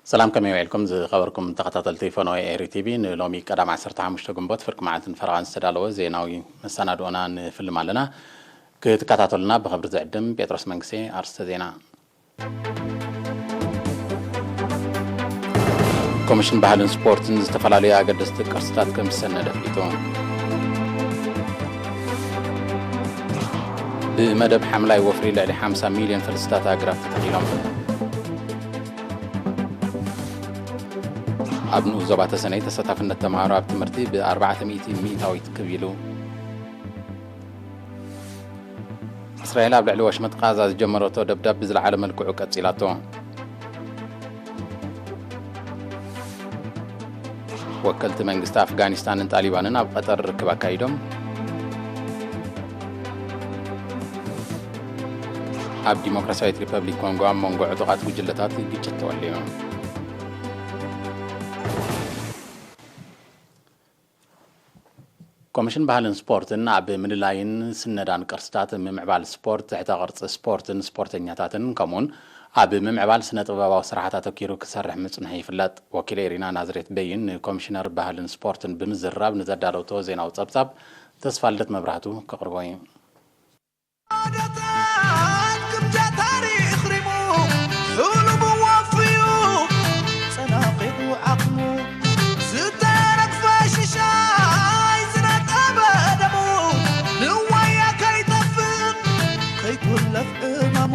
ሰላም፣ ከመይ ውዒልኩም ዝኸበርኩም ተኸታተልቲ ፈነወ ኤሪ ቲቪ? ንሎሚ ቀዳም ዓሰርተ ሓሙሽተ ግንቦት ፍርቂ መዓልትን ፈረቓን ዝተዳለወ ዜናዊ መሰናድኦና ንፍልም ኣለና። ክትከታተሉና ብኽብሪ ዝዕድም ጴጥሮስ መንግስቴ። ኣርስተ ዜና። ኮሚሽን ባህልን ስፖርትን ዝተፈላለዩ ኣገደስቲ ቅርስታት ከም ዝሰነደ ኣፍሊጡ። ብመደብ ሓምላይ ወፍሪ ልዕሊ ሓምሳ ሚልዮን ፈልስታት ኣግራብ ተተኺሎም። ኣብ ንኡስ ዞባ ተሰነይ ተሳታፍነት ተምሃሮ ኣብ ትምህርቲ ብ ኣርባዕተ ሚእቲ ሚእታዊት ክብ ኢሉ። እስራኤል ኣብ ልዕሊ ወሽመጥ ቃዛ ዝጀመረቶ ደብዳብ ብዝለዓለ መልክዑ ቀጺላቶ። ወከልቲ መንግስቲ ኣፍጋኒስታንን ጣሊባንን ኣብ ቀጠር ርክብ ኣካይዶም። ኣብ ዲሞክራሲያዊት ሪፐብሊክ ኮንጎ ኣብ መንጎ ዕጡቓት ጉጅለታት ግጭት ተወልዩ። ኮሚሽን ባህልን ስፖርትን ኣብ ምልላይን ስነዳን ቅርስታት፣ ምምዕባል ስፖርት፣ ትሕተ ቅርጺ ስፖርትን ስፖርተኛታትን ከምኡውን ኣብ ምምዕባል ስነ ጥበባዊ ስራሓት ኣተኪሩ ክሰርሕ ምጽንሑ ይፍለጥ። ወኪል ኤሪና ናዝሬት በይን ንኮሚሽነር ባህልን ስፖርትን ብምዝርራብ ንዘዳለወቶ ዜናዊ ጸብጻብ ተስፋልደት መብራህቱ ከቕርቦ እዩ። ኣደታን ግምጃ ታሪኽ ሪሙ፣ ሕሉሙ ወፍዩ፣ ጸናቒቑ ዓቕሙ፣ ዝተረግፈ ሽሻይ ዝነጠበ ደሙ፣ ንዋያ ከይጠፍእ፣ ከይጉለፍ ዕማሙ።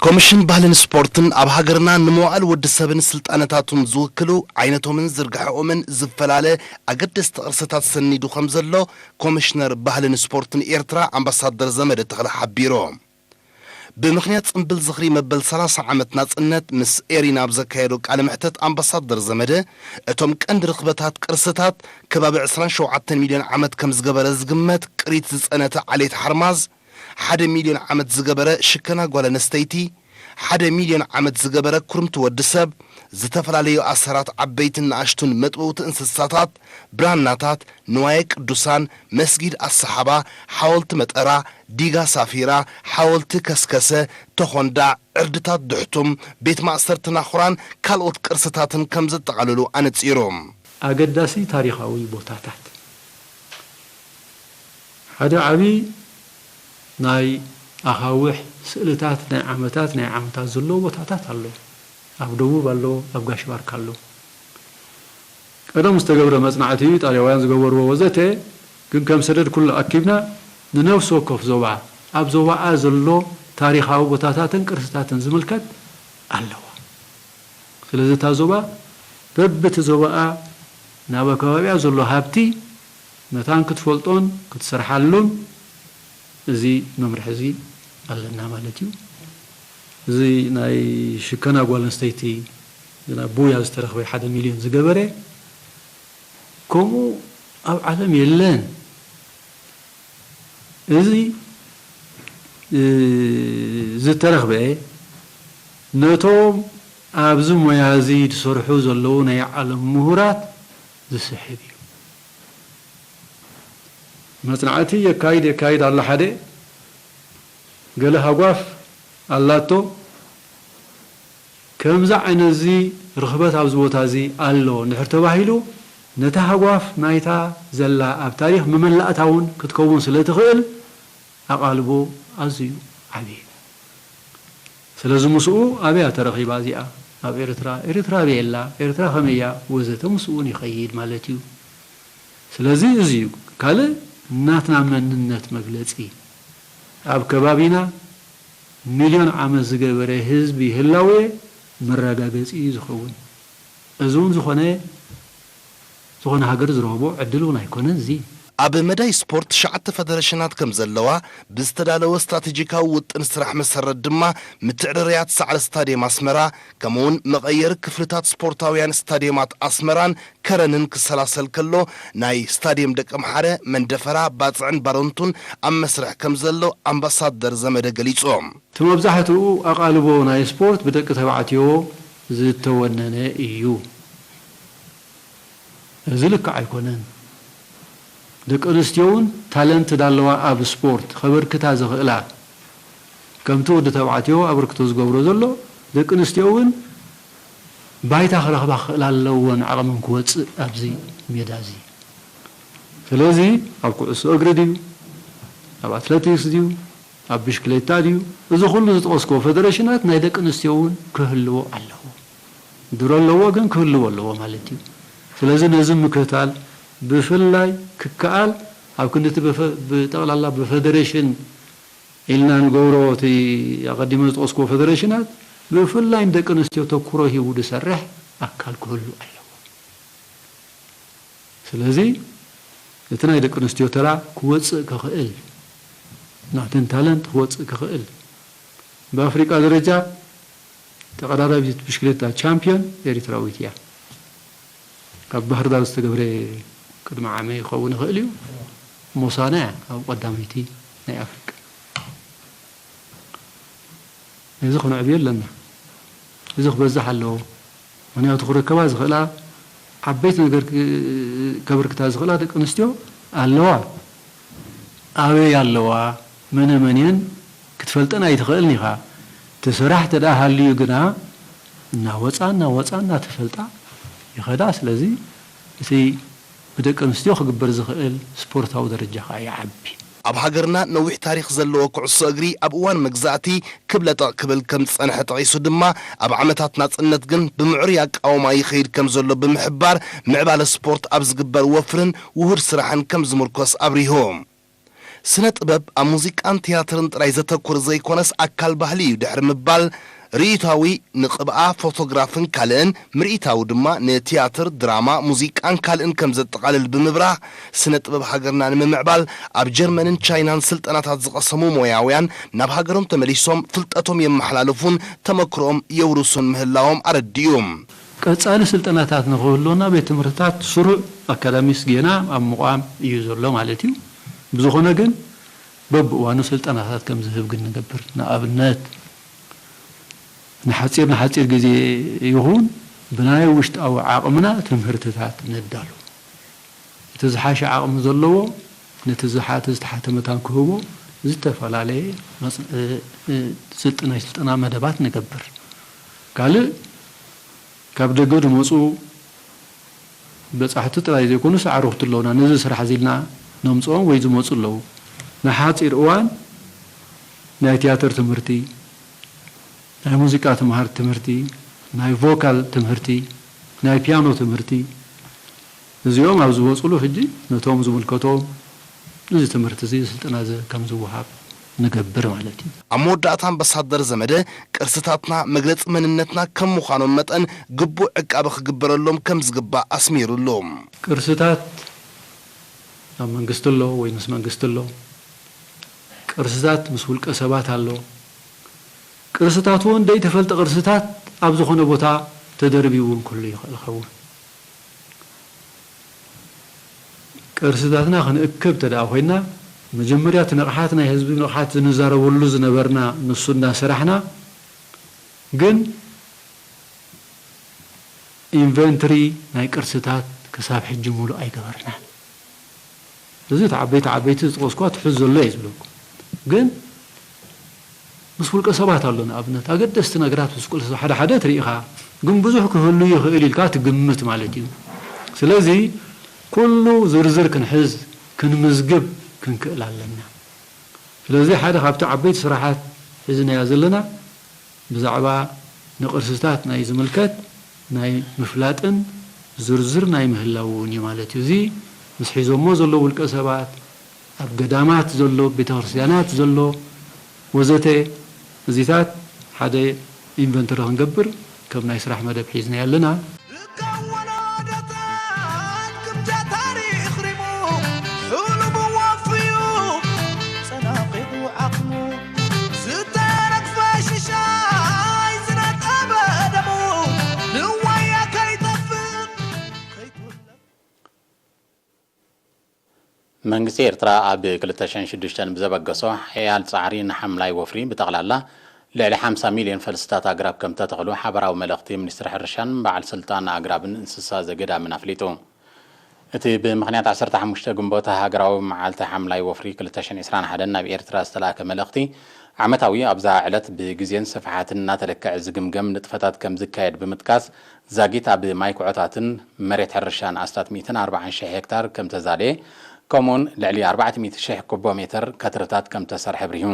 ኮሚሽን ባህልን ስፖርትን ኣብ ሃገርና ንመዋእል ወዲ ሰብን ስልጣነታቱን ዝውክሉ ዓይነቶምን ዝርግሐኦምን ዝፈላለ ኣገደስቲ ቅርስታት ሰኒዱ ከም ዘሎ ኮሚሽነር ባህልን ስፖርትን ኤርትራ ኣምባሳደር ዘመደ ተኽለ ሓቢሮም። ብምኽንያት ጽምብል ዝኽሪ መበል ሰላሳ ዓመት ናጽነት ምስ ኤሪና ኣብ ዘካየዶ ቃለ መሕተት ኣምባሳደር ዘመደ እቶም ቀንዲ ርኽበታት ቅርስታት ከባቢ ዕስራን ሸውዓተን ሚልዮን ዓመት ከም ዝገበረ ዝግመት ቅሪት ዝጸነተ ዓሌት ሓርማዝ ሓደ ሚልዮን ዓመት ዝገበረ ሽከና ጓል ኣንስተይቲ፣ ሓደ ሚልዮን ዓመት ዝገበረ ኩርምቲ ወዲ ሰብ፣ ዝተፈላለዩ ኣሰራት ዓበይትን ንኣሽቱን መጥበውቲ እንስሳታት፣ ብራናታት፣ ንዋየ ቅዱሳን፣ መስጊድ ኣሰሓባ፣ ሓወልቲ መጠራ፣ ዲጋ ሳፊራ፣ ሓወልቲ ከስከሰ፣ ተኾንዳ፣ ዕርድታት ድሕቱም፣ ቤት ማእሰርቲ ናኹራን ካልኦት ቅርስታትን ከም ዘጠቓልሉ ኣነጺሩ። ኣገዳሲ ታሪኻዊ ቦታታት። ሓደ ዓቢ ናይ ኣኻውሕ ስእልታት ናይ ዓመታት፣ ናይ ዓመታት ዘለዎ ቦታታት ኣሎ። ኣብ ደቡብ ኣሎ፣ ኣብ ጋሽ ባርካ ኣሎ። ቀደም ዝተገብረ መጽናዕቲ እዩ፣ ጣልያውያን ዝገበርዎ ወዘተ፣ ግን ከም ሰደድ ኩሉ ኣኪብና ንነፍሲ ወከፍ ዞባ፣ ኣብ ዞባኣ ዘሎ ታሪኻዊ ቦታታትን ቅርስታትን ዝምልከት ኣለዋ። ስለዚ እታ ዞባ በብቲ ዞባኣ ናብ ኣከባቢኣ ዘሎ ሃብቲ መታን ክትፈልጦን ክትሰርሓሉን እዚ መምርሒ እዚ ኣለና ማለት እዩ። እዚ ናይ ሽከና ጓል ኣንስተይቲ ናብ ቡያ ዝተረኽበ ሓደ ሚልዮን ዝገበረ ከምኡ ኣብ ዓለም የለን። እዚ፣ እ፣ ዝተረኽበ ነቶም ኣብዚ ሞያ እዚ ዝሰርሑ ዘለዉ ናይ ዓለም ምሁራት ዝስሕብ እዩ። መጽናዕቲ የካይድ፣ የካይድ ኣሎ ሓደ፣ ገለ ሃጓፍ ኣላቶ፣ ከምዚ ዓይነት እዚ ርኽበት ኣብዚ ቦታ እዚ ኣሎ እንድሕር ተባሂሉ፣ ነታ ሃጓፍ ናይታ ዘላ ኣብ ታሪኽ መመላእታ እውን ክትከውን ስለ ትኽእል፣ ኣቓልቦ ኣዝዩ ዓብዪ እዩ። ስለዚ ምስኡ ኣበያ ተረኺባ እዚኣ? ኣብ ኤርትራ፣ ኤርትራ ኣበይ ኣላ? ኤርትራ ከመይ እያ? ወዘተ ምስኡ እውን ይኸይድ ማለት እዩ። ስለዚ እዚ እዩ ካልእ ናትና መንነት መግለጺ። ኣብ ከባቢና ሚልዮን ዓመት ዝገበረ ህዝቢ ህላዌ መረጋገጺ እዩ ዝኸውን። እዚ እውን ዝኾነ፣ ዝኾነ ሃገር ዝረኸቦ ዕድል እውን ኣይኮነን እዚ። ኣብ መዳይ ስፖርት ትሽዓተ ፈደረሽናት ከም ዘለዋ ብዝተዳለወ ስትራቴጂካዊ ውጥን ስራሕ መሰረት ድማ ምትዕርርያት ሳዕሪ ስታድየም ኣስመራ ከምኡውን መቐየሪ ክፍልታት ስፖርታውያን ስታድየማት ኣስመራን ከረንን ክሰላሰል ከሎ ናይ ስታድየም ደቀምሓረ፣ መንደፈራ፣ ባጽዕን ባረንቱን ኣብ መስርሕ ከም ዘሎ ኣምባሳደር ዘመደ ገሊጾም። እቲ መብዛሕትኡ ኣቓልቦ ናይ ስፖርት ብደቂ ተባዕትዮ ዝተወነነ እዩ። እዚ ልክዕ ኣይኮነን። ደቂ ኣንስትዮ እውን ታለንት ዳለዋ ኣብ ስፖርት ከበርክታ ዝኽእላ፣ ከምቲ ወዲ ተባዕትዮ ኣበርክቶ ዝገብሮ ዘሎ ደቂ ኣንስትዮ እውን ባይታ ክረኽባ ክኽእላ ኣለወን፣ ዓቕመን ክወፅእ ኣብዚ ሜዳ እዚ። ስለዚ ኣብ ኩዕሶ እግሪ ድዩ፣ ኣብ ኣትሌቲክስ ድዩ፣ ኣብ ብሽክሌታ ድዩ፣ እዚ ኩሉ ዝጠቐስክዎ ፌደሬሽናት ናይ ደቂ ኣንስትዮ እውን ክህልዎ ኣለዎ። ድሮ ኣለዎ፣ ግን ክህልዎ ኣለዎ ማለት እዩ። ስለዚ ነዚ ምክትታል ብፍላይ ክከኣል ኣብ ክንድቲ ብፈ-፣ ብጠቕላላ ብፌደሬሽን ኢልና ንገብሮ፣ እቲ ኣቐዲመ ዝጠቐስክዎ ፌደሬሽናት ብፍላይ ንደቂ ኣንስትዮ ተኩሮ ሂቡ ዝሰርሕ ኣካል ክህሉ ኣለዎ። ስለዚ እቲ ናይ ደቂ ኣንስትዮ ተራ ክወፅእ ክኽእል፣ ናተን ታለንት ክወፅእ ክኽእል፣ ብኣፍሪቃ ደረጃ ተቐዳዳቢት ብሽክሌታ ቻምፒዮን ኤሪትራዊት እያ። ካብ ባህር ዳር ዝተገብረ ቅድሚ ዓመ ይኸውን ይኽእል እዩ። ሞሳና እያ ኣብ ቀዳመይቲ ናይ ኣፍሪቃ። ነዚ ክንዕብዮ ኣለና። እዚ ክበዝሕ ኣለዎ። ምኽንያቱ ክረከባ ዝኽእላ ዓበይቲ ነገር ክ-፣ ከበርክታ ዝኽእላ ደቂ ኣንስትዮ ኣለዋ። ኣበይ ኣለዋ፣ መነ መን እየን ክትፈልጠን ኣይትኽእልን ኢኻ። እቲ ስራሕ እንተ ደኣ ሃልዩ ግና እናወፃ፣ እናወፃ፣ እናተፈልጣ ይኸዳ። ስለዚ እቲ ብደቂ ኣንስትዮ ክግበር ዝኽእል ስፖርታዊ ደረጃ ኸዓ ይዓቢ። ኣብ ሃገርና ነዊሕ ታሪኽ ዘለዎ ኩዕሶ እግሪ ኣብ እዋን መግዛእቲ ክብ ለጠቕ ክብል ከም ዝጸንሐ ጠቒሱ ድማ፣ ኣብ ዓመታት ናጽነት ግን ብምዕሩይ ኣቃውማ ይኸይድ ከም ዘሎ ብምሕባር፣ ምዕባለ ስፖርት ኣብ ዝግበር ወፍርን ውሁድ ስራሕን ከም ዝምርኮስ ኣብሪሁ። ስነ ጥበብ ኣብ ሙዚቃን ቲያትርን ጥራይ ዘተኩር ዘይኮነስ፣ ኣካል ባህሊ እዩ ድሕሪ ምባል፣ ርእይታዊ ንቕብኣ፣ ፎቶግራፍን ካልእን፣ ምርኢታዊ ድማ ንቲያትር፣ ድራማ፣ ሙዚቃን ካልእን ከም ዘጠቓልል ብምብራህ፣ ስነ ጥበብ ሃገርና ንምምዕባል ኣብ ጀርመንን ቻይናን ስልጠናታት ዝቐሰሙ ሞያውያን ናብ ሃገሮም ተመሊሶም ፍልጠቶም የመሓላልፉን ተመክሮኦም የውርሱን ምህላዎም ኣረዲኡ። ቀጻሊ ስልጠናታት ንኽህልወና ቤት ትምህርትታት ስሩዕ ኣካዳሚስ ጌና ኣብ ምቋም እዩ ዘሎ ማለት እዩ። ብዝኾነ ግን በብእዋኑ ስልጠናታት ከም ዝህብ ግን ንገብር። ንኣብነት ንሓጺር ንሓጺር ግዜ ይኹን ብናይ ውሽጣዊ ዓቕምና ትምህርትታት ነዳሉ። እቲ ዝሓሸ ዓቕሚ ዘለዎ ነቲ ዝሓ-፣ እቲ ዝተሓተ መታን ክህቦ ዝተፈላለየ መጽ-፣ እ፣ እ፣ ስልጥ-፣ ናይ ስልጠና መደባት ንገብር። ካልእ ካብ ደገ ዝመጹ በጻሕቲ ጥራይ ዘይኮኑስ ኣዕሩኽቲ ኣለዉና። ነዚ ስራሕ እዚ ኢልና ነምጽኦም ወይ ዝመጹ ኣለዉ። ንሓጺር እዋን ናይ ትያትር ትምህርቲ፣ ናይ ሙዚቃ ትምሃር-፣ ትምህርቲ፣ ናይ ቮካል ትምህርቲ፣ ናይ ፒያኖ ትምህርቲ፣ እዚኦም ኣብ ዝወጹሉ ሕጂ ነቶም ዝምልከቶም እዚ ትምህርቲ እዚ፣ ስልጠና እዚ ከም ዝወሃብ ንገብር ማለት እዩ። ኣብ መወዳእታ ኣምባሳደር ዘመደ፣ ቅርስታትና መግለጺ መንነትና ከም ምዃኖም መጠን ግቡእ ዕቃበ ክግበረሎም ከም ዝግባእ ኣስሚሩሉ። ቅርስታት ኣብ መንግስቲ ኣሎ ወይ ምስ መንግስቲ ኣሎ። ቅርስታት ምስ ውልቀ ሰባት ኣሎ። ቅርስታት እውን ዘይተፈልጠ ቅርስታት ኣብ ዝኾነ ቦታ ተደርቢቡ እውን ክህሉ ይኽእል ይኸውን። ቅርስታትና ክንእክብ እንተ ደኣ ኮይና፣ መጀመርያ እቲ ንቕሓት ናይ ህዝቢ ንቕሓት ዝንዛረበሉ ዝነበርና ንሱ እናሰራሕና፣ ግን ኢንቨንትሪ ናይ ቅርስታት ክሳብ ሕጂ ሙሉእ ኣይገበርናን። እዚ እቲ ዓበይቲ ዓበይቲ ዝጠቐስኳ ትሑዝ ዘሎ እየ ዝብለኩም። ግን ምስ ውልቀ ሰባት ኣሎ፣ ንኣብነት ኣገደስቲ ነገራት ምስ ውልቀ ሰባት ሓደ ሓደ ትርኢ ኢኻ፣ ግን ብዙሕ ክህሉ ይኽእል ኢልካ ትግምት ማለት እዩ። ስለዚ ኩሉ ዝርዝር ክንሕዝ፣ ክንምዝግብ ክንክእል ኣለና። ስለዚ ሓደ ካብቲ ዓበይቲ ስራሓት ሒዝናያ ዘለና ብዛዕባ ንቅርስታት ናይ ዝምልከት ናይ ምፍላጥን ዝርዝር ናይ ምህላው እውን እዩ ማለት እዩ። እዚ ምስ ሒዞሞ ዘለዉ ውልቀ ሰባት፣ ኣብ ገዳማት ዘሎ፣ ቤተክርስትያናት ዘሎ ወዘተ፣ እዚታት ሓደ ኢንቨንተሪ ክንገብር ከም ናይ ስራሕ መደብ ሒዝናዮ ኣለና። ርካብ ወለዶታት ክብዳ ታሪኽ ሪሙ፣ ሕሉሙ ወፍዩ ጸናቒቑ ዓቕሙ፣ ዝተረግፈ ሽሻይ ዝነጠበ ደሙ፣ ንዋያ ከይጠፍእ ከይትውለድ። መንግስቲ ኤርትራ ኣብ ክልተ ሽሕን ሽዱሽተን ብዘበገሶ ሓያል ጻዕሪ ንሓምላይ ወፍሪ ብጠቕላላ ልዕሊ ሓምሳ ሚልዮን ፈልስታት ኣግራብ ከም ተተኽሉ ሓበራዊ መልእኽቲ ሚኒስትሪ ሕርሻን በዓል ስልጣን ኣግራብን እንስሳ ዘገዳምን ኣፍሊጡ። እቲ ብምኽንያት ዓሰርተ ሓሙሽተ ግንቦት ሃገራዊ መዓልቲ ሓምላይ ወፍሪ ክልተ ሽሕን ዕስራን ሓደን ናብ ኤርትራ ዝተላእከ መልእኽቲ፣ ዓመታዊ ኣብዛ ዕለት ብግዜን ስፍሓትን እናተለክዐ ዝግምገም ንጥፈታት ከም ዝካየድ ብምጥቃስ፣ ዛጊት ኣብ ማይ ኩዖታትን መሬት ሕርሻን ኣስታት ሚእትን ኣርባዓን ሽሕ ሄክታር ከም ተዛደየ፣ ከምኡውን ልዕሊ ኣርባዕተ ሚእቲ ሽሕ ኩቦ ሜትር ከትርታት ከም ተሰርሐ ኣብሪሁ።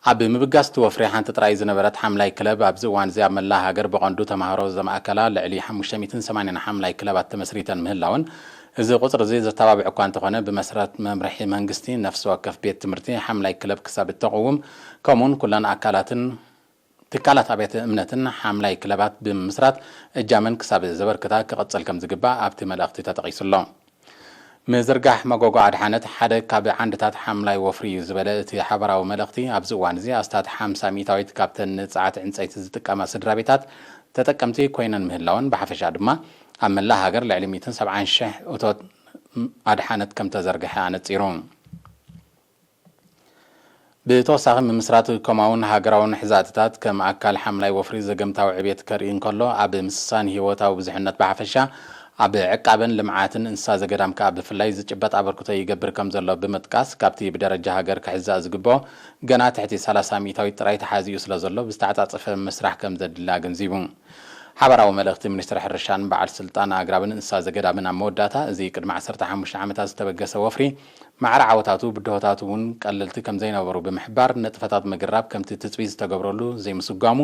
ኣብ ምብጋስ እቲ ወፍሪ ሓንቲ ጥራይ ዝነበረት ሓምላይ ክለብ ኣብዚ እዋን እዚ ኣብ መላእ ሃገር ብቐንዱ ተምሃሮ ዘማእከላ ልዕሊ ሓሙሽተ ሚእትን ሰማንያን ሓምላይ ክለባት ተመስሪተን ምህላወን፣ እዚ ቁጽሪ እዚ ዘተባብዕ እኳ እንተኾነ፣ ብመሰረት መምርሒ መንግስቲ ነፍሲ ወከፍ ቤት ትምህርቲ ሓምላይ ክለብ ክሳብ እተቕውም፣ ከምኡውን ኩለን ኣካላትን ትካላት ኣብያተ እምነትን ሓምላይ ክለባት ብምምስራት እጃመን ክሳብ ዘበርክታ ክቕጽል ከም ዝግባእ ኣብቲ መልእኽቲ ተጠቒሱ ኣሎ። ምዝርጋሕ መጎጎ ኣድሓነት ሓደ ካብ ዓንድታት ሓምላይ ወፍሪ እዩ ዝበለ እቲ ሓበራዊ መልእኽቲ፣ ኣብዚ እዋን እዚ ኣስታት ሓምሳ ሚእታዊት ካብተን ንጸዓት ዕንጸይቲ ዝጥቀማ ስድራ ቤታት ተጠቀምቲ ኮይነን ምህላወን፣ ብሓፈሻ ድማ ኣብ መላእ ሃገር ልዕሊ ሚእትን ሰብዓን ሽሕ እቶት ኣድሓነት ከም ተዘርግሐ ኣነጺሩ። ብተወሳኺ፣ ምምስራት ከምኡውን ሃገራውን ሕዛእትታት ከም ኣካል ሓምላይ ወፍሪ ዘገምታዊ ዕቤት ከርኢ እንከሎ፣ ኣብ ምስሳን ህይወታዊ ብዙሕነት ብሓፈሻ፣ ኣብ ዕቃበን ልምዓትን እንስሳ ዘገዳም ከኣ ብፍላይ ዝጭበጥ ኣበርክቶ ይገብር ከም ዘሎ ብምጥቃስ፣ ካብቲ ብደረጃ ሃገር ክሕዛእ ዝግብኦ ገና ትሕቲ ሰላሳ ሚእታዊት ጥራይ ተሓዚኡ ስለ ዘሎ፣ ብዝተዓጻጸፈ ምስራሕ ከም ዘድሊ ኣገንዚቡ። ሓባራዊ መልእኽቲ ሚኒስትሪ ሕርሻን በዓል ስልጣን ኣግራብን እንስሳ ዘገዳምን ኣብ መወዳእታ፣ እዚ ቅድሚ ዓሰርተ ሓሙሽተ ዓመታት ዝተበገሰ ወፍሪ፣ ማዕረ ዓወታቱ፣ ብድሆታቱ እውን ቀለልቲ ከም ዘይነበሩ ብምሕባር፣ ንጥፈታት ምግራብ ከምቲ ትጽቢት ዝተገብረሉ ዘይምስጓሙ፣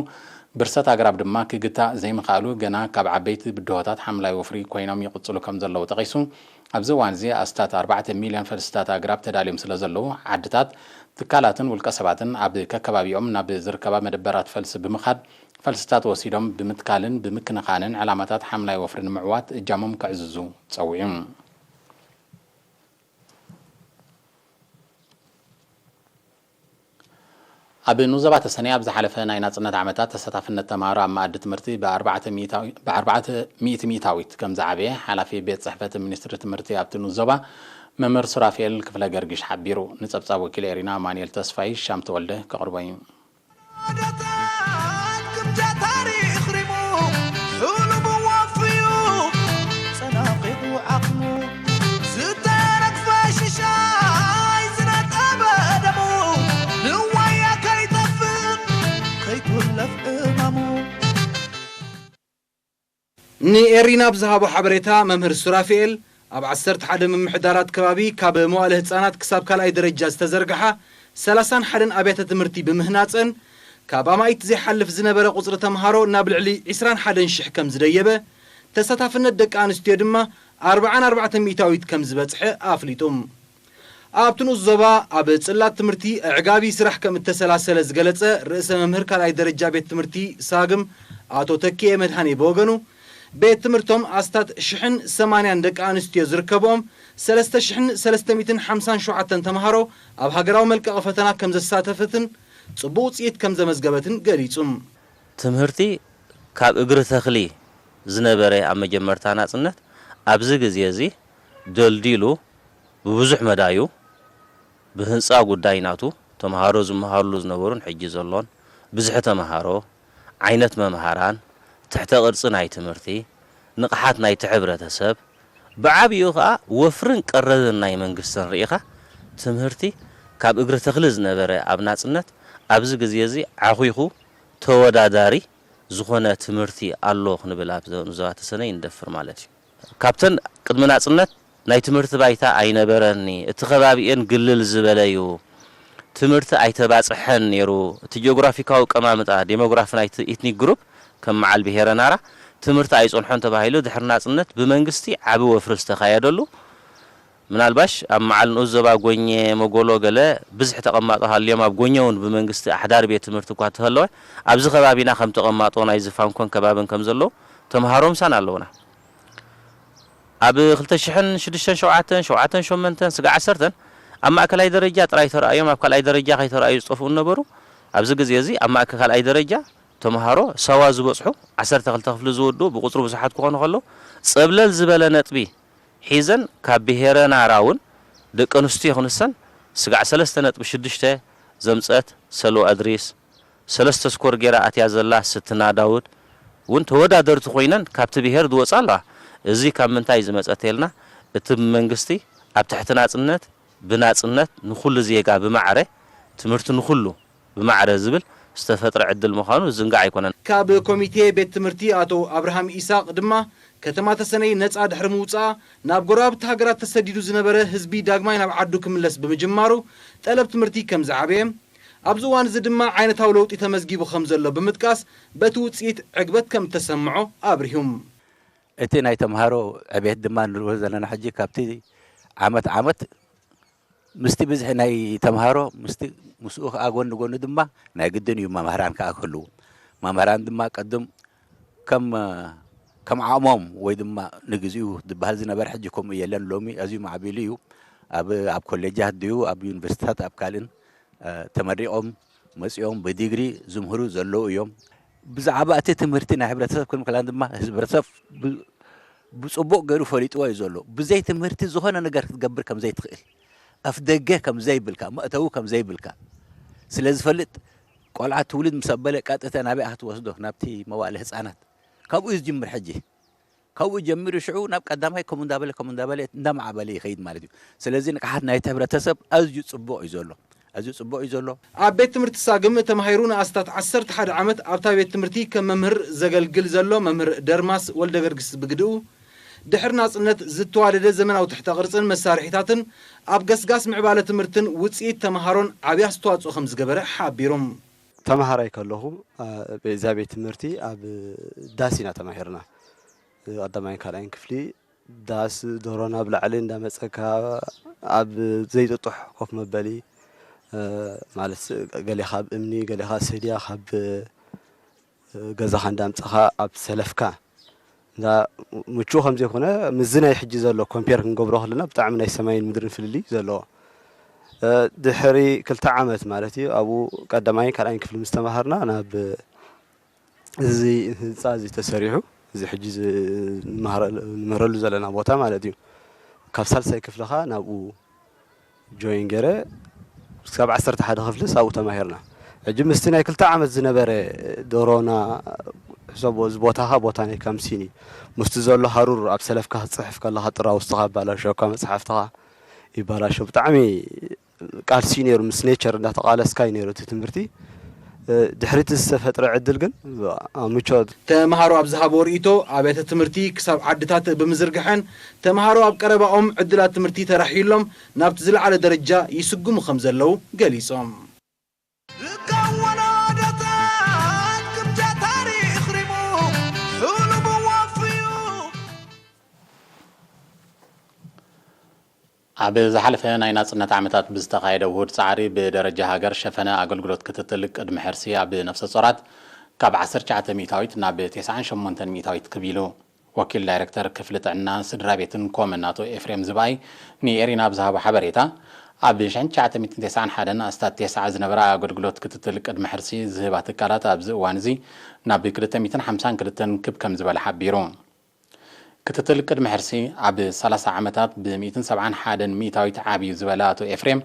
ብርሰት ኣግራብ ድማ ክግታእ ዘይምኽኣሉ፣ ገና ካብ ዓበይቲ ብድሆታት ሓምላይ ወፍሪ ኮይኖም ይቕጽሉ ከም ዘለዉ ጠቒሱ፣ ኣብዚ እዋን እዚ ኣስታት ኣርባዕተ ሚልዮን ፈልስታት ኣግራብ ተዳልዮም ስለ ዘለዉ፣ ዓድታት፣ ትካላትን ውልቀ ሰባትን ኣብ ከከባቢኦም ናብ ዝርከባ መደበራት ፈልሲ ብምኻድ፣ ፈልስታት ወሲዶም ብምትካልን ብምክንኻንን ዕላማታት ሓምላይ ወፍሪ ንምዕዋት እጃሞም ከዕዝዙ ጸዊዑ። ኣብ ኑዞባ ተሰነይ ኣብ ዝሓለፈ ናይ ናጽነት ዓመታት ተሳታፍነት ተማሃሮ ኣብ መኣዲ ትምህርቲ ብኣርባዕተ ሚእታዊ-፣ ብኣርባዕተ ሚእቲ ሚእታዊት ከም ዝዓበየ ሓላፊ ቤት ጽሕፈት ሚኒስትሪ ትምህርቲ ኣብቲ ኑዞባ መምህር ሱራፌል ክፍለ ገርግሽ ሓቢሩ። ንጸብጻብ ወኪል ኤሪና ኣማኑኤል ተስፋይ ሻም ተወልደ ከቕርቦ እዩ። ኣደታት ግምጃ ታሪኽ ሪሙ፣ ሕሉሙ ወፍዩ፣ ጸናቒቑ ዓቕሙ፣ ዝተረግፈ ሽሻይ ዝነጠበ ደሙ፣ ንዋያ ከይጠፍእ ከይኩለፍ እማሙ። ንኤሪና ብዝሃቦ ሓበሬታ፣ መምህር ሱራፌል፣ ኣብ ዓሰርተ ሓደ ምምሕዳራት ከባቢ ካብ መዋእለ ህጻናት ክሳብ ካልኣይ ደረጃ ዝተዘርግሓ ሰላሳን ሓደን ኣብያተ ትምህርቲ ብምህናጸን፣ ካብ ኣማኢት ዘይሓልፍ ዝነበረ ቁጽሪ ተምሃሮ ናብ ልዕሊ ዕስራን ሓደን ሽሕ ከም ዝደየበ፣ ተሳታፍነት ደቂ ኣንስትዮ ድማ ኣርብዓን ኣርባዕተ ሚእታዊት ከም ዝበጽሐ ኣፍሊጡ። ኣብቲ ንኡስ ዞባ ኣብ ጽላት ትምህርቲ ኣዕጋቢ ስራሕ ከም እተሰላሰለ ዝገለጸ ርእሰ መምህር ካልኣይ ደረጃ ቤት ትምህርቲ ሳግም ኣቶ ተኪኤ መድሃኔ ብወገኑ፣ ቤት ትምህርቶም ኣስታት ሽሕን ሰማንያን ደቂ ኣንስትዮ ዝርከብኦም ሰለስተ ሽሕን ሰለስተ ሚእትን ሓምሳን ሸውዓተን ተምሃሮ ኣብ ሃገራዊ መልቀቒ ፈተና ከም ዘሳተፈትን ጽቡቕ ውጽኢት ከም ዘመዝገበትን ገሊጹ። ትምህርቲ ካብ እግሪ ተኽሊ ዝነበረ ኣብ መጀመርታ ናጽነት፣ ኣብዚ ግዜ እዚ ደልዲሉ ብብዙሕ መዳዩ ብህንጻ ጉዳይ ናቱ ተምሃሮ ዝመሃርሉ ዝነበሩን ሕጂ ዘሎን ብዝሒ ተምሃሮ፣ ዓይነት መምሃራን፣ ትሕተ ቅርጺ ናይ ትምህርቲ፣ ንቕሓት ናይቲ ሕብረተሰብ፣ ብዓቢኡ ከኣ ወፍርን ቀረብን ናይ መንግስትን ርኢኻ ትምህርቲ ካብ እግሪ ተኽሊ ዝነበረ ኣብ ናጽነት ኣብዚ ግዜ እዚ ዓኹኹ ተወዳዳሪ ዝኾነ ትምህርቲ ኣሎ ክንብል ኣብ ዞ-፣ ዞባ ተሰነይ ንደፍር ማለት እዩ። ካብተን ቅድሚ ናጽነት ናይ ትምህርቲ ባይታ ኣይነበረኒ፣ እቲ ከባቢኤን ግልል ዝበለ እዩ፣ ትምህርቲ ኣይተባጽሐን ነይሩ፣ እቲ ጂኦግራፊካዊ ቀማምጣ፣ ዴሞግራፊ ናይቲ ኢትኒክ ግሩፕ ከም መዓል ብሄረ ናራ ትምህርቲ ኣይጸንሖን ተባሂሉ ድሕሪ ናጽነት ብመንግስቲ ዓቢ ወፍሪ ዝተኻየደሉ፣ ምናልባሽ ኣብ መዓል ንኡስ ዞባ ጎኘ፣ መጎሎ ገለ ብዝሒ ተቐማጦ ሃልዮም ኣብ ጎኘ እውን ብመንግስቲ ኣሕዳሪ ቤት ትምህርቲ እኳ ተህለወ፣ ኣብዚ ከባቢና ከም ተቐማጦ ናይ ዝፋንኮን ከባብን ከም ዘለዉ ተምሃሮ ምሳና ኣለዉና። ኣብ ክልተ ሽሕን ሽዱሽተን ሸውዓተን፣ ሸውዓተን ሸሞንተን፣ ስጋዕ ዓሰርተን ኣብ ማእከላይ ደረጃ ጥራይ ተራእዮም፣ ኣብ ካልኣይ ደረጃ ከይተራእዩ ዝጠፍኡ ነበሩ። ኣብዚ ግዜ እዚ ኣብ ማእከል ካልኣይ ደረጃ ተምሃሮ ሳዋ ዝበጽሑ ዓሰርተ ክልተ ክፍሊ ዝወድኡ ብቁጽሪ ብዙሓት ክኾኑ ከለዉ፣ ጸብለል ዝበለ ነጥቢ ሒዘን ካብ ብሄረ ናራ እውን ደቂ ኣንስትዮ ክንሰን ስጋዕ ሰለስተ ነጥቢ ሽዱሽተ ዘምጸት ሰሎ ኣድሪስ፣ ሰለስተ ስኮር ጌራ ኣትያ ዘላ ስትና ዳውድ እውን ተወዳደርቲ ኮይነን ካብቲ ብሄር ዝወጻ ኣለዋ። እዚ ካብ ምንታይ ዝመጸ ተልና፣ እቲ ብመንግስቲ ኣብ ትሕቲ ናጽነት፣ ብናጽነት ንኹሉ ዜጋ ብማዕረ ትምህርቲ ንኹሉ ብማዕረ ዝብል ዝተፈጥረ ዕድል ምዃኑ ዝዝንጋዕ ኣይኮነን። ካብ ኮሚቴ ቤት ትምህርቲ ኣቶ ኣብርሃም ኢሳቕ ድማ፣ ከተማ ተሰነይ ነጻ ድሕሪ ምውጻኣ፣ ናብ ጎረባብቲ ሃገራት ተሰዲዱ ዝነበረ ህዝቢ ዳግማይ ናብ ዓዱ ክምለስ ብምጅማሩ፣ ጠለብ ትምህርቲ ከም ዝዓበየ፣ ኣብዚ እዋን እዚ ድማ ዓይነታዊ ለውጢ ተመዝጊቡ ከም ዘሎ ብምጥቃስ፣ በቲ ውጽኢት ዕግበት ከም እተሰምዖ ኣብሪሁ። እቲ ናይ ተምሃሮ ዕቤት ድማ ንሪኦ ዘለና ሕጂ፣ ካብቲ ዓመት ዓመት ምስቲ ብዝሒ ናይ ተምሃሮ፣ ምስቲ፣ ምስኡ ከኣ ጎኒ ጎኒ ድማ ናይ ግድን እዩ መምህራን ከኣ ክህልዉ። መምህራን ድማ ቅድም ከም፣ ከም ዓቕሞም ወይ ድማ ንግዚኡ ዝበሃል ዝነበረ፣ ሕጂ ከምኡ የለን። ሎሚ ኣዝዩ ማዕቢሉ እዩ። ኣብ፣ ኣብ ኮሌጃት ድዩ፣ ኣብ ዩኒቨርሲቲታት፣ ኣብ ካልእን፣ እ፣ ተመሪቖም መጺኦም ብዲግሪ ዝምህሩ ዘለዉ እዮም። ብዛዕባ እቲ ትምህርቲ ናይ ሕብረተሰብ ክንብል ከለና ድማ፣ ህዝቢ፣ ሕብረተሰብ ብ-፣ ብጽቡቕ ገይሩ ፈሊጥዎ እዩ ዘሎ። ብዘይ ትምህርቲ ዝኾነ ነገር ክትገብር ከም ዘይትኽእል፣ ኣፍ ደገ ከም ዘይብልካ፣ መእተዊ ከም ዘይብልካ ስለ ዝፈልጥ፣ ቆልዓ ትውልድ ምስ ኣበለ ቀጥታ ናበይ ክትወስዶ? ናብቲ መዋእለ ህጻናት። ካብኡ እዩ ዝጅምር ሕጂ። ካብኡ ጀሚሩ ሽዑ ናብ ቀዳማይ ከምኡ እንዳበለ፣ ከምኡ እንዳበለ፣ እንዳማዕበለ ይኸይድ ማለት እዩ። ስለዚ ንቕሓት ናይቲ ሕብረተሰብ ኣዝዩ ጽቡቕ እዩ ዘሎ። ኣዝዩ ጽቡቕ እዩ ዘሎ። ኣብ ቤት ትምህርቲ ሳግም ተማሂሩ ንኣስታት ዓሰርተ ሓደ ዓመት ኣብታ ቤት ትምህርቲ ከም መምህር ዘገልግል ዘሎ መምህር ደርማስ ወልደገርግስ ብግድኡ፣ ድሕሪ ናጽነት ዝተዋደደ ዘመናዊ ትሕተ ቅርጽን መሳርሒታትን ኣብ ገስጋስ ምዕባለ ትምህርትን ውጽኢት ተማሃሮን ዓቢ ኣስተዋጽኦ ከም ዝገበረ ሓቢሩ። ተማሃራይ ከለኹ፣ አ፣ በዛ ቤት ትምህርቲ ኣብ ዳስ ኢና ተማሂርና። ቀዳማይን ካልኣይን ክፍሊ ዳስ፣ ዶሮና ኣብ ላዕሊ እንዳመጸካ፣ ኣብ ዘይጥጡሕ ኮፍ መበሊ፣ እ፣ ማለት ገሌኻ ኣብ እምኒ፣ ገሌኻ ሰድያ ካብ፣ እ፣ ገዛኻ እንዳምጻኻ ኣብ ሰለፍካ፣ እንዳ ምቹእ ከም ዘይኮነ፣ ምስዚ ናይ ሕጂ ዘሎ ኮምፔር ክንገብሮ ከለና፣ ብጣዕሚ ናይ ሰማይን ምድርን ፍልልይ ዘለዎ። እ፣ ድሕሪ ክልተ ዓመት ማለት እዩ፣ ኣብኡ ቀዳማይን ካልኣይን ክፍሊ ምስ ተማሃርና፣ ናብ እዚ ህንጻ እዚ ተሰሪሑ፣ እዚ ሕጂ ዝ-፣ ንመሃረ-፣ ንምህረሉ ዘለና ቦታ ማለት እዩ። ካብ ሳልሳይ ክፍሊ ኸኣ ናብኡ ጆይን ገይረ፣ ክሳብ ዓሰርተ ሓደ ክፍሊ ኣብኡ ተማሂርና። ሕጂ ምስቲ ናይ ክልተ ዓመት ዝነበረ ዶሮና፣ ሕሰቦ፣ እዚ ቦታኻ ቦታ ናይ ካምሲን እዩ። ምስቲ ዘሎ ሃሩር ኣብ ሰለፍካ ክትጽሕፍ ከለኻ ጥራ ውስጥኻ ይባላሸወካ፣ መጽሓፍትኻ ይባላሸው። ብጣዕሚ ቃልሲ ነይሩ፣ ምስ ኔቸር እንዳተቓለስካ እዩ ነይሩ እቲ ትምህርቲ። እ፣ ድሕሪ እቲ ዝተፈጥረ ዕድል ግን፣ አ፣ ምቾት። ተምሃሮ ኣብ ዝሃብዎ ርእይቶ፣ ኣብያተ ትምህርቲ ክሳብ ዓድታት ብምዝርግሐን ተምሃሮ ኣብ ቀረባኦም ዕድላት ትምህርቲ ተራሕዩሎም ናብቲ ዝለዓለ ደረጃ ይስጉሙ ከም ዘለዉ ገሊጾም። እካ ወለዶታት ግምጃ ታሪኽ ሪሙ፣ ሕሉሙ ወፍዩ። ኣብ ዝሓለፈ ናይ ናጽነት ዓመታት ብዝተኻየደ ውሁድ ጻዕሪ፣ ብደረጃ ሃገር ሸፈነ ኣገልግሎት ክትትል ቅድመ ሕርሲ ኣብ ነፍሰ ጾራት ካብ ዓሰርተ ትሽዓተ ሚእታዊት ናብ ተስዓን ሸሞንተን ሚእታዊት ክብ ኢሉ። ወኪል ዳይረክተር ክፍሊ ጥዕና፣ ስድራ ቤትን ኮምን ኣቶ ኤፍሬም ዝብኣይ ንኤሪና ኣብ ዝሃቦ ሓበሬታ፣ ኣብ ሽሕን ትሽዓተ ሚእትን ተስዓን ሓደን ኣስታት ተስዓ ዝነበራ ኣገልግሎት ክትትል ቅድመ ሕርሲ ዝህባ ትካላት ኣብዚ እዋን እዚ ናብ ክልተ ሚእትን ሓምሳን ክልተን ክብ ከም ዝበለ ሓቢሩ። ክትትል ቅድመ ሕርሲ ኣብ ሰላሳ ዓመታት ብሚእትን ሰብዓን ሓደን ሚእታዊት ዓብዩ ዝበለ ኣቶ ኤፍሬም፣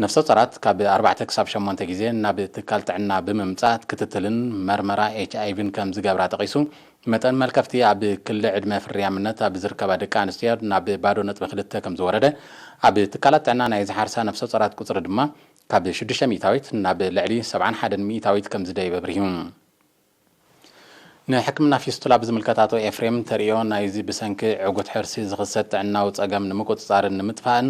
ነፍሰ ጾራት ካብ ኣርባዕተ ክሳብ ሸሞንተ ግዜ ናብ ትካል ጥዕና ብምምጻእ ክትትልን መርመራ ኤች ኣይ ቪን ከም ዝገብራ ጠቒሱ፣ መጠን መልከፍቲ ኣብ ክሊ ዕድመ ፍርያምነት ኣብ ዝርከባ ደቂ ኣንስትዮ ናብ ባዶ ነጥቢ ክልተ ከም ዝወረደ፣ ኣብ ትካላት ጥዕና ናይ ዝሓርሳ ነፍሰ ጾራት ቁጽሪ ድማ ካብ ሽዱሽተ ሚእታዊት ናብ ልዕሊ ሰብዓን ሓደን ሚእታዊት ከም ዝደየበ ኣብሪሁ። ንሕክምና ፊስቱላ ብዝምልከት ኣቶ ኤፍሬም ተርእዮ ናይዚ ብሰንኪ ዕጉት ሕርሲ ዝኽሰት ጥዕናዊ ጸገም ንምቁጽጻርን ንምጥፋእን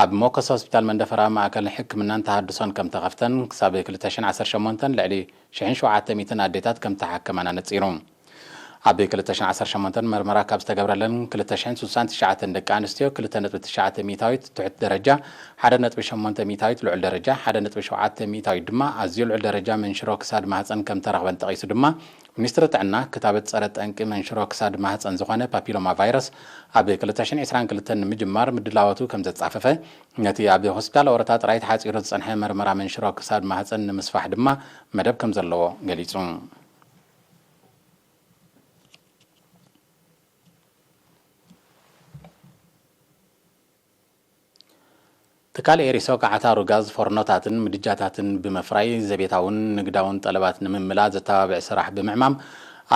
ኣብ መወከሲ ሆስፒታል መንደፈራ ማእከል ሕክምናን ተሃድሶን ከም ተኸፍተን ክሳብ ክልተ ሽሕን ዓሰርተ ሸሞንተን ልዕሊ ሽሕን ሸውዓተ ሚእትን ኣዴታት ከም ተሓከማን ኣነጺሩ። ኣብ ክልተ ሽሕን ዓሰርተ ሸሞንተን መርመራ ካብ ዝተገብረለን ክልተ ሽሕን ስሳን ትሽዓተን ደቂ ኣንስትዮ ክልተ ነጥቢ ትሽዓተ ሚእታዊት ትሑት ደረጃ፣ ሓደ ነጥቢ ሸሞንተ ሚእታዊት ልዑል ደረጃ፣ ሓደ ነጥቢ ሸውዓተ ሚእታዊት ድማ ኣዝዩ ልዑል ደረጃ መንሽሮ ክሳድ ማህጸን ከም ተረኽበን ጠቒሱ ድማ፣ ሚኒስትሪ ጥዕና ክታበት ጸረ ጠንቂ መንሽሮ ክሳድ ማህጸን ዝኾነ ፓፒሎማ ቫይረስ ኣብ ክልተ ሽሕን ዕስራን ክልተን ንምጅማር ምድላዋቱ ከም ዘጻፈፈ፣ ነቲ ኣብ ሆስፒታል ኦሮታ ጥራይ ተሓጺሩ ዝጸንሐ መርመራ መንሽሮ ክሳድ ማህጸን ንምስፋሕ ድማ መደብ ከም ዘለዎ ገሊጹ። ትካል ኤሪሶ ካዕታሩ ጋዝ ፎርኖታትን ምድጃታትን ብምፍራይ ዘቤታውን ንግዳውን ጠለባት ንምምላእ ዘተባብዕ ስራሕ ብምዕማም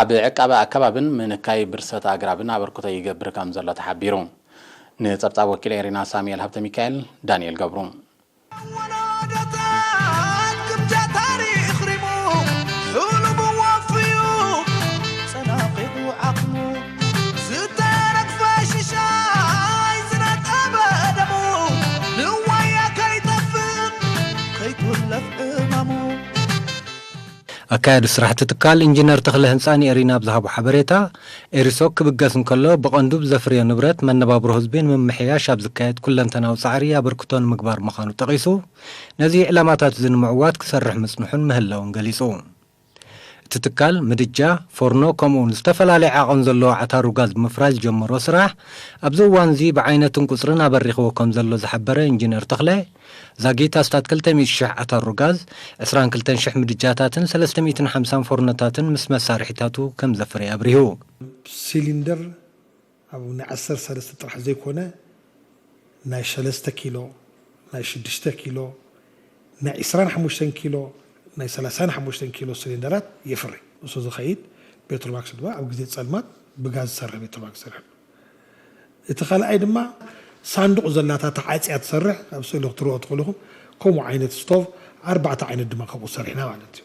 ኣብ ዕቃበ ኣከባብን ምንካይ ብርሰት ኣግራብን ኣበርክቶ ይገብር ከም ዘሎ ተሓቢሩ። ንጸብጻብ ወኪል ኤሪና ሳሙኤል ሃብተ ሚካኤል፣ ዳንኤል ገብሩ። ኣካያዲ ስራሕቲ ትካል ኢንጂነር ተኽለ ህንፃ ንኤሪና ኣብ ዝሃቦ ሓበሬታ፣ ኤሪሶክ ክብገስ እንከሎ ብቐንዱ ብዘፍርዮ ንብረት መነባብሮ ህዝቢ ንምምሕያሽ ኣብ ዝካየድ ኩለንተናዊ ፃዕሪ ኣበርክቶ ንምግባር ምዃኑ ጠቒሱ፣ ነዚ ዕላማታት እዚ ንምዕዋት ክሰርሕ ምፅንሑን ምህላውን ገሊፁ። እቲ ትካል ምድጃ፣ ፎርኖ ከምኡውን ዝተፈላለየ ዓቐን ዘለዎ ዓታሩ ጋዝ ብምፍራይ ዝጀመሮ ስራሕ ኣብዚ እዋን እዚ ብዓይነትን ቁፅርን ኣበሪኽዎ ከም ዘሎ ዝሓበረ ኢንጂነር ተኽለ፣ ዛጊት ኣስታት ክልተ ሚእቲ ሽሕ ዓታሩ ጋዝ፣ ዕስራን ክልተን ሽሕ ምድጃታትን ሰለስተ ሚእትን ሓምሳን ፎርኖታትን ምስ መሳርሒታቱ ከም ዘፍረየ ኣብሪሁ። ሲሊንደር ኣብ ናይ ዓሰርተ ሰለስተ ጥራሕ ዘይኮነ ናይ ሰለስተ ኪሎ፣ ናይ ሽዱሽተ ኪሎ፣ ናይ ዕስራን ሓሙሽተን ኪሎ፣ ናይ ሰላሳን ሓሙሽተን ኪሎ ሲሊንደራት የፍሪ። እሱ ዝኸይድ ፔትሮማክስ ድማ ኣብ ግዜ ጸልማት ብጋዝ ዝሰርሕ ፔትሮማክስ ይሰርሕ። እቲ ካልኣይ ድማ ሳንዱቕ ዘላታ ተዓጽያ ትሰርሕ፣ ኣብ ስእሊ ክትርእዮ ትኽእሉ ኢኹም። ከምኡ ዓይነት ስቶቭ ኣርባዕተ ዓይነት ድማ ከምኡ ሰሪሕና ማለት እዩ።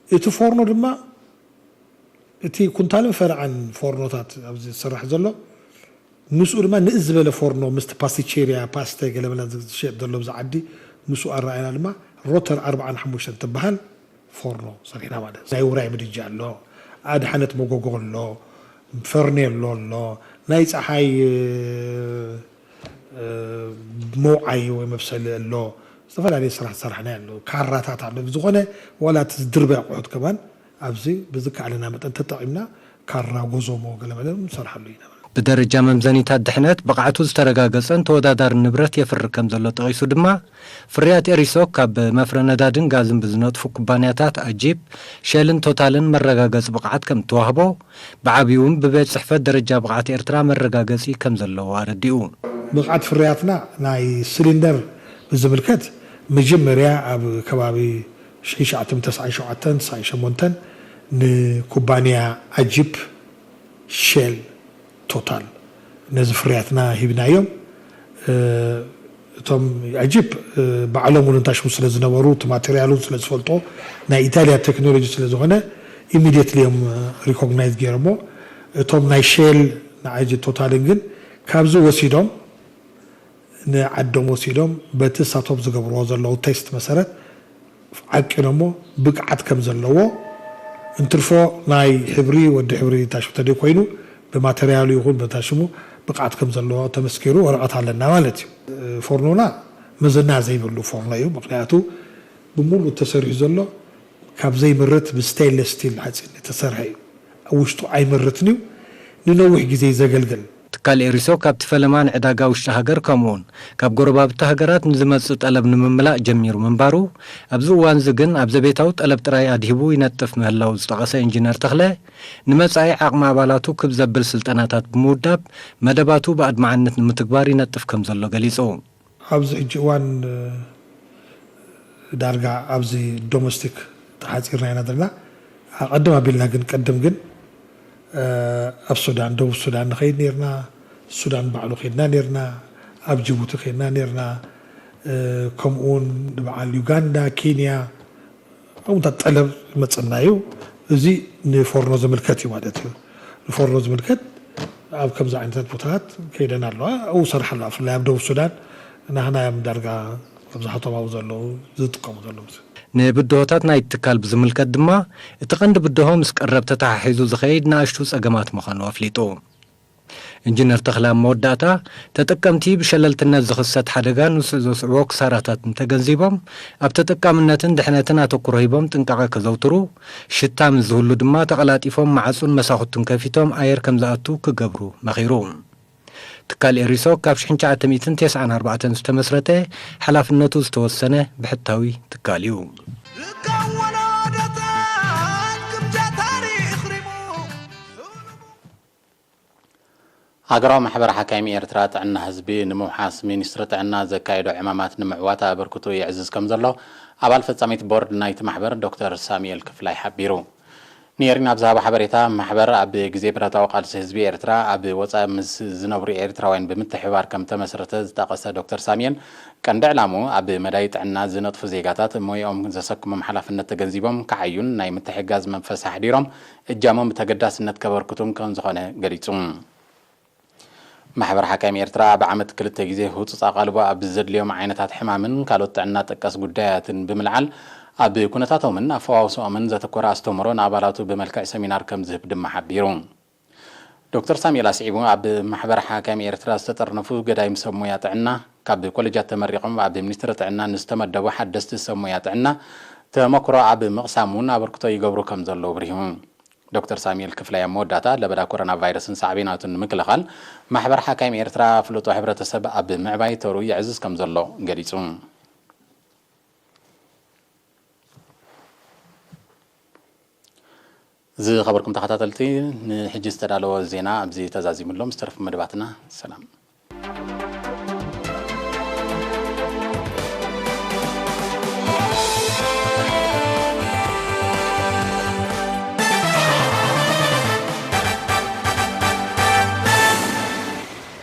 እቲ ፎርኖ ድማ እቲ ኩንታልን ፈረቓን ፎርኖታት ኣብዚ ዝስራሕ ዘሎ ምስኡ ድማ ንእስ ዝበለ ፎርኖ ምስቲ ፓስቲቼሪያ ፓስተ ገለመለ ዝሸጥ ዘሎ ብዛ ዓዲ ምስኡ ኣረኣየና ድማ ሮተር ኣርባዓን ሓሙሽተን ትበሃል ፎርኖ ሰሪሕና ማለት እዩ። ናይ ውራይ ምድጃ ኣሎ፣ ኣድሓነት መጎጎ ኣሎ፣ ፈርኔሎ ኣሎ፣ ናይ ፀሓይ መውዓይ ወይ መብሰሊ ኣሎ፣ ዝተፈላለየ ስራሕ ዝሰራሕና ኣሎ፣ ካራታት ኣሎ። ብዝኾነ ዋላ እቲ ዝድርበ ኣቑሑት ከማን ኣብዚ ብዝከኣለና መጠን ተጠቒምና ካራ ጎዞሞ ገለመለ ንሰርሓሉ ኢና። ብደረጃ መምዘኒታት ድሕነት ብቕዓቱ ዝተረጋገጸን ተወዳዳሪ ንብረት የፍሪ ከም ዘሎ ጠቒሱ ድማ፣ ፍርያት ኤሪሶክ ካብ መፍረ ነዳድን ጋዝን ብዝነጥፉ ኩባንያታት ኣጂፕ፣ ሼልን ቶታልን መረጋገጺ ብቕዓት ከም እተዋህቦ፣ ብዓብዩ እውን ብቤት ጽሕፈት ደረጃ ብቕዓት ኤርትራ መረጋገጺ ከም ዘለዎ ኣረዲኡ። ብቕዓት ፍርያትና ናይ ሲሊንደር ብዝምልከት መጀመርያ ኣብ ከባቢ ሽሕን ትሽዓተ ሚእትን ተስዓን ሸውዓተን፣ ተስዓን ሸሞንተን ንኩባንያ ኣጂፕ፣ ሼል፣ ቶታል ነዚ ፍርያትና ሂብናዮም። እቶም ኣጂፕ ባዕሎም እውን እንታሽሙ ስለ ዝነበሩ እቲ ማቴርያል እውን ስለ ዝፈልጦ ናይ ኢታልያ ቴክኖሎጂ ስለ ዝኾነ ኢሚድየትሊ እዮም ሪኮግናይዝ ገይሮሞ። እቶም ናይ ሼል ንዓይ ቶታልን ግን ካብዚ ወሲዶም ንዓዶም ወሲዶም በቲ እሳቶም ዝገብርዎ ዘለዉ ቴስት መሰረት ዓቂኖሞ ብቅዓት ከም ዘለዎ እንትርፎ ናይ ሕብሪ ወዲ ሕብሪ ታሽሙ ተደይ ኮይኑ ብማተርያሉ ይኹን በታሽሙ ብቅዓት ከም ዘለዎ ተመስኪሩ ወረቐት ኣለና ማለት እዩ። ፎርኖና መዘና ዘይብሉ ፎርኖ እዩ። ምክንያቱ ብሙሉእ ተሰሪሑ ዘሎ ካብ ዘይምርት ብስቴንለስ ስቲል ሓፂን ዝተሰርሐ እዩ። ኣብ ውሽጡ ኣይምርትን እዩ፣ ንነዊሕ ግዜ እዩ ዘገልግል። ትካል ኤሪሶ ካብቲ ፈለማ ንዕዳጋ ውሽጢ ሃገር ከምኡውን ካብ ጎረባብቲ ሃገራት ንዝመጽእ ጠለብ ንምምላእ ጀሚሩ ምንባሩ፣ ኣብዚ እዋን እዚ ግን ኣብ ዘቤታዊ ጠለብ ጥራይ ኣድሂቡ ይነጥፍ ምህላው ዝጠቐሰ ኢንጂነር ተኽለ፣ ንመጻኢ ዓቕሚ ኣባላቱ ክብ ዘብል ስልጠናታት ብምውዳብ መደባቱ ብኣድማዕነት ንምትግባር ይነጥፍ ከም ዘሎ ገሊጹ። ኣብዚ ሕጂ እዋን ዳርጋ ኣብዚ ዶሜስቲክ ተሓፂርና ኢና ዘለና። ኣቐድም ኣቢልና ግን ቅድም ግን ኣብ ሱዳን፣ ደቡብ ሱዳን ንኸይድ ነርና፣ ሱዳን ባዕሉ ከይድና ነርና፣ ኣብ ጅቡቲ ከይድና ነርና፣ ከምኡ እውን ንበዓል ዩጋንዳ፣ ኬንያ፣ ከምኡታት ጠለብ ይመፀና እዩ። እዚ ንፎርኖ ዝምልከት እዩ ማለት እዩ። ንፎርኖ ዝምልከት ኣብ ከምዚ ዓይነታት ቦታታት ከይደን ኣለዋ። ኣብኡ ሰርሓ ኣለዋ። ብፍላይ ኣብ ደቡብ ሱዳን ናህና እዮም ዳርጋ መብዛሕቶም ኣብኡ ዘለዉ ዝጥቀሙ ዘለዉ። ንብድሆታት ናይቲ ትካል ብዝምልከት ድማ፣ እቲ ቀንዲ ብድሆ ምስ ቀረብ ተተሓሒዙ ዝኸይድ ንኣሽቱ ጸገማት ምዃኑ ኣፍሊጡ። ኢንጂነር ተኽለ ኣብ መወዳእታ፣ ተጠቀምቲ ብሸለልትነት ዝኽሰት ሓደጋ ንሱ ዘስዕቦ ክሳራታት እንተገንዚቦም፣ ኣብ ተጠቃምነትን ድሕነትን ኣተኩሮ ሂቦም ጥንቃቐ ከዘውትሩ፣ ሽታ ምስ ዝህሉ ድማ ተቐላጢፎም መዓጹን መሳኹትን ከፊቶም ኣየር ከም ዝኣቱ ክገብሩ መኺሩ። ትካል ኤሪሶ ካብ ሽሕን ትሽዓተ ሚእትን ተስዓን ኣርባዕተን ዝተመስረተ ሓላፍነቱ ዝተወሰነ ብሕታዊ ትካል እዩ። ሃገራዊ ማሕበር ሓካይሚ ኤርትራ ጥዕና ህዝቢ ንምውሓስ ሚኒስትሪ ጥዕና ዘካየዶ ዕማማት ንምዕዋት ኣበርክትኡ የዕዝዝ ከም ዘሎ ኣባል ፈጻሚት ቦርድ ናይቲ ማሕበር ዶክተር ሳሙኤል ክፍላይ ሓቢሩ። ንኤሪና ኣብ ዝሃቦ ሓበሬታ፣ ማሕበር ኣብ ግዜ ብረታዊ ቃልሲ ህዝቢ ኤርትራ ኣብ ወጻኢ ምስ ዝነብሩ ኤርትራውያን ብምትሕብባር ከም ተመስረተ ዝጠቐሰ ዶክተር ሳሙኤል፣ ቀንዲ ዕላምኡ ኣብ መዳይ ጥዕና ዝነጥፉ ዜጋታት ሞያኦም ዘሰክሞም ሓላፍነት ተገንዚቦም ክዓዩን ናይ ምትሕግጋዝ መንፈስ ኣሕዲሮም እጃሞም ብተገዳስነት ከበርክቱን ከም ዝኾነ ገሊጹ። ማሕበር ሓካይም ኤርትራ ኣብ ዓመት ክልተ ግዜ ህጹጽ ኣቓልቦ ኣብ ዘድልዮም ዓይነታት ሕማምን ካልኦት ጥዕና ጠቀስ ጉዳያትን ብምልዓል ኣብ ኩነታቶምን ኣፈዋውስኦምን ዘተኮረ ኣስተምህሮ ንኣባላቱ ብመልክዕ ሰሚናር ከም ዝህብ ድማ ሓቢሩ። ዶክተር ሳሙኤል ኣስዒቡ፣ ኣብ ማሕበር ሓካይም ኤርትራ ዝተጠርነፉ ገዳይም ሰብ ሞያ ጥዕና፣ ካብ ኮሌጃት ተመሪቖም ኣብ ሚኒስትሪ ጥዕና ንዝተመደቡ ሓደስቲ ሰብ ሞያ ጥዕና ተመክሮ ኣብ ምቕሳም እውን ኣበርክቶ ይገብሩ ከም ዘለዉ ኣብሪሁ። ዶክተር ሳሙኤል ክፍላይ ኣብ መወዳእታ፣ ለበዳ ኮሮና ቫይረስን ሳዕቤናቱን ንምክልኻል ማሕበር ሓካይም ኤርትራ ፍልጦ ሕብረተሰብ ኣብ ምዕባይ ተሩ የዕዝዝ ከም ዘሎ ገሊጹ። ዝኸበርኩም ተኸታተልቲ፣ ንሕጂ ዝተዳለወ ዜና ኣብዚ ተዛዚሙ ኣሎ። ምስ ተረፉ መደባትና ሰላም።